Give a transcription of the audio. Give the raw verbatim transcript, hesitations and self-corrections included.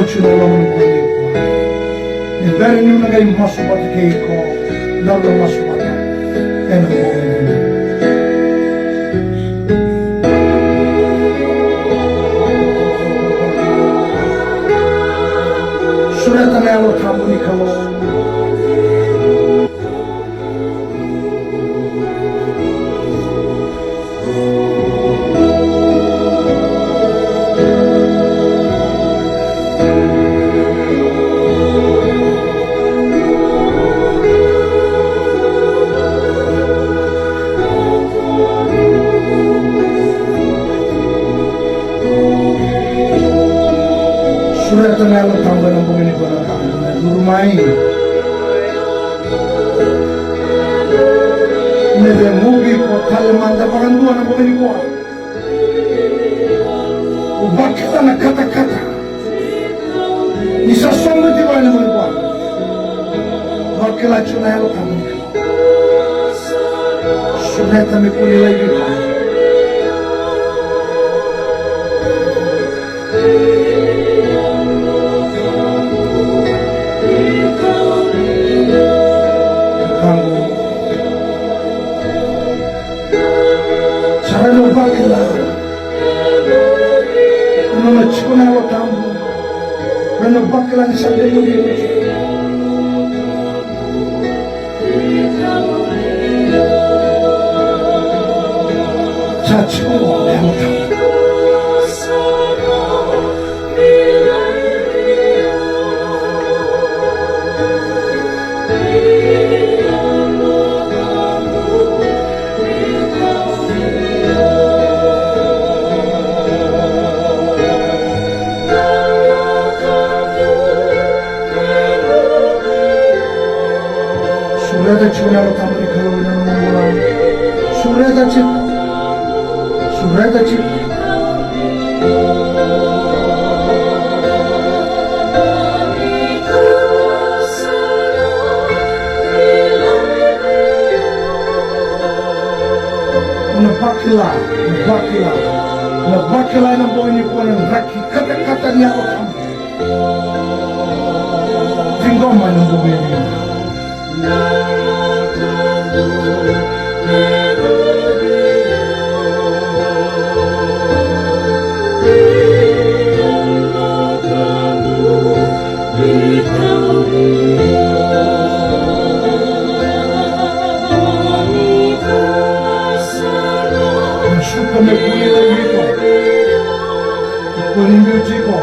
Oti na loma ni bogi nikua. Ni bera niu na qai masu vata kei iko, daru na masu vata ena bogi nikua. Sureta na Yalo Tabu ni Kalou. Sureta na Yalo Tabu ena bogi nikua na Kalou, me curu mai. Me vemuvi iko tale mada vakadua na bogi nikua. O vakila na katakata ni sa sobu tiko ena bogi nikua. Vakila tiko na Yalo Tabu. Sureta me kua ni laivi iko. Sa rau na vakila. Rau na tiko na Yalo Tabu. Rau na vakila ni sa dei. Sa tiko na Yalo Tabu. Sureta tiko na Yalo Tabu ni Kalou ena nomu bula. Sureta tiko. Sureta tiko. Na vakila, na vakila, na vakila ena bogi nikua na draki katakata ni Yalo Tabu. Ciqoma ena bogi nikua. Suka me kua ni laivi iko. Kua ni biuti iko.